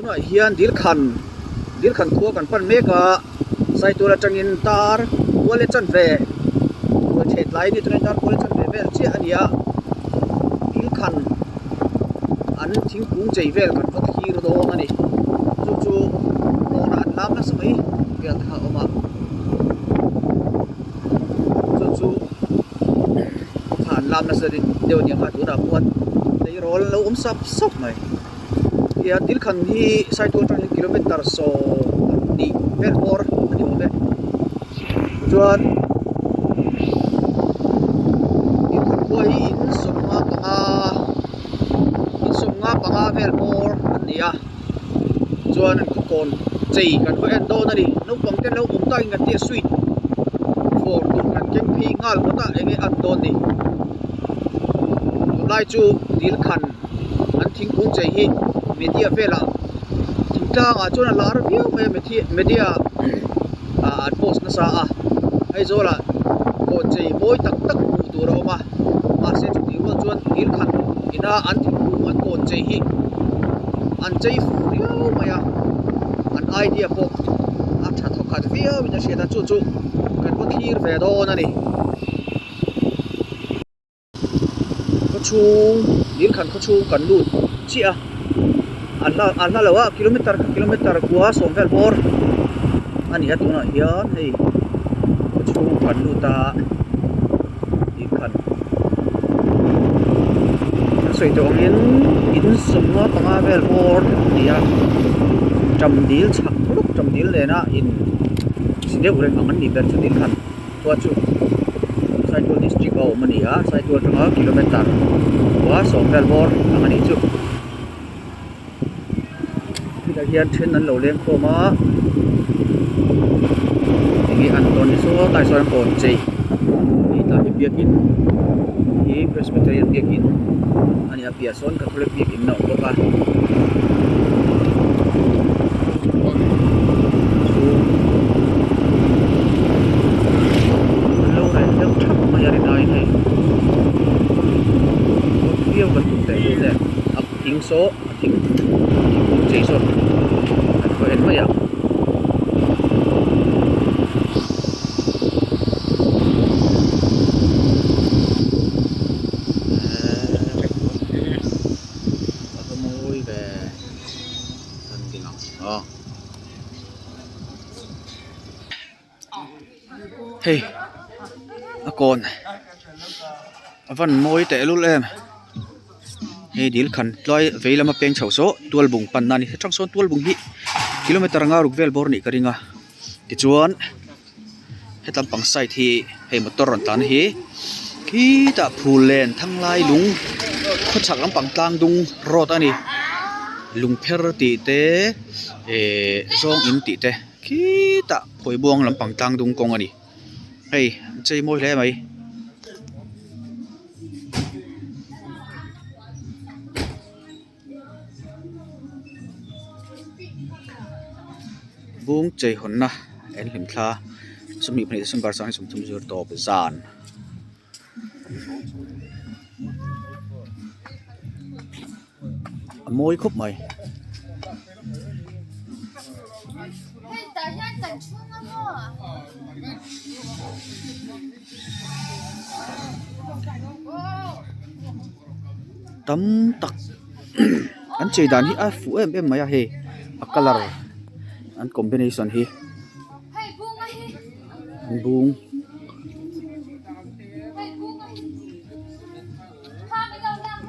Tunah hian Dilkhan Dilkhan khua kan pan mek a, Saitual atangin tar kual leh chanve kual chhe tlai ni chuan tar kual leh chanve vel chiah a ni a, Dilkhan an thingkung chei vel kan va thlir dawn a ni. Chu chu kawnah an lam nasa mai vel te kha a awm a, chu chu kha an lam nasa deuh a ni ang a tunah khuan tleirawl an lo awm sap sap mai. Tia Dilkhan hi Saitual atang hian kilometer 20 vel bawr a ni awm e. Chuan Dilkhan khua hi in 15 in 15 vel bawr an ni a. Chuan an khawkawn chei kan va en dawn a ni. Naupang te an lo awm takin kan tia sweet fawr tur kan keng phei nghal ngawt a enge an dawn ni. Tunlai chu Dilkhan. An thingkung chei hi media velah thingtlangah chuan a lar viau mai a media ah an post nasa a Aizawlah kawn chei mawi tak tak hmuh tur a awm a mahse chutih rual chuan thir khat ina an thingkung an kawn chei hi an chei fuh riau mai a an idea pawh a tha thawkhat viau in a hriat a chu chu kan va thlir ve dawn a ni. Khawchhung Dilkhan khawchhung kan lut chiah a a hla a hla lo a kilometer kilometer kua sawm vel bawr a ni a tunah hian hei khawchhung kan lut a Dilkhan kan sawi tawh angin in sawmnga panga vel bawr a ni a ṭam dil chhak lawk ṭam dil nena in si deuh reng ang an nih ber chu Dilkhan. Khua chu Saitual district a awm a ni a, Saitual atanga kilometer kua sawm vel bawr ang a nih chu. Khitah hian then an lo leng khawm a, enge an tawn ni saw tlai sawn an kawn chei hei tlai hi biakin hi Presbyterian biakin a ni a piah sawn Catholic biakin a awm bawk a. An lo rel deuh thap mai a rinaiin hei kawt viau kan tum teh lut nen a thing saw a thing thingkung chei sawn an va en mai ang. A va mawi ve kan ding ang aw hei a kawn a van mawi teh lul em hei dil khan tlai vei lama peng chho saw tual bung panna a ni hetang sawn tual bung hi kilometer anga ruk vel bawr a nih ka ring a tichuan. Hetlam pang side hi hei motor rawn tlan hi khitah phul len thanglai lung khawchhak lampang tlang dung road a ni lungpher tih te ehh zawng in tih te khitah phawibuang lampang tlang dung kawng a ni hei an chei mawi hle mai. Bung chei hawnna en hlim thla 22 December 2030 zir tawp zan. A mawi khawp mai. Tam tak an chei dan hi a fuh em em mai a hei a colour an combination hi an bung.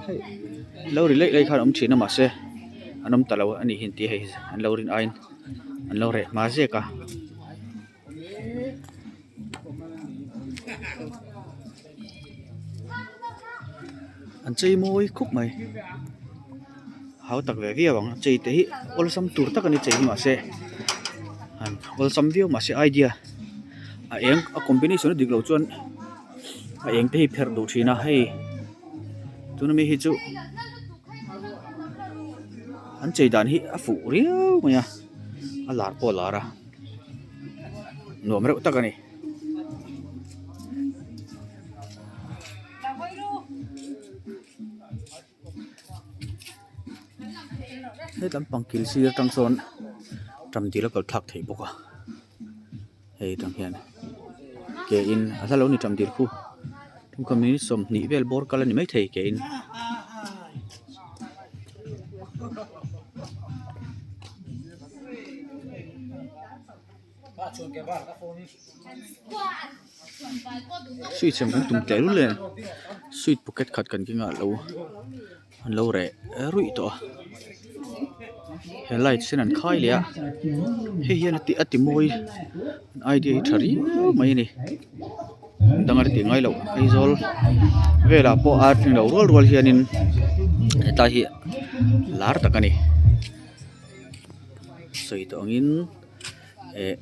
Hei lo ri laih laih khan a awm thin a mahse an awm ta lo a nih hi an ti a hei an lo rin aiin an lo reh hma zek a. An chei mawi khup mai hau tak ve viau ang chei te hi awlsam tur tak a ni chei hi mahse han awlsam viau mahse idea a eng a combination a dik loh chuan a eng te hi pherh duh thin a hei tuna mi hi chu an chei dan hi a fuh riau mai a a lar pawh a lar a. Nuam reuh tak a ni. Hetlam pang kil sir atang sawn tam dil a kal thlak theih bawk a hei atang hian ke in a hla lo ni tam dil khu tumkhat minute 20 vel bawr kal a ni maithei ke in. Sweet sem kan tum teh lul e sweet packet khat kan keng ah lo an lo reh ruih tawh a he light sen an khai leh a hei hian a ti a ti mawi an idea hi tha riau mai a ni dang a ti ngai loh Aizawl velah pawh a tling lo rual rual hianin hetlai hi lar tak a ni sawi tawh angin eh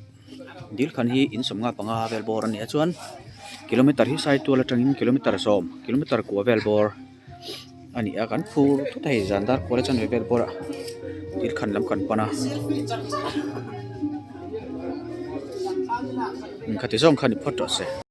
dil khan hi in 15 vel bawr a ni a chuan kilometer hi saitual atangin kilometer 10 kilometer kua vel bawr a ni a kan phur thut a hei zan dar kual a chanve vel bawr ah dil khan lam kan pan a khati zawng kha ni phawt tawh se.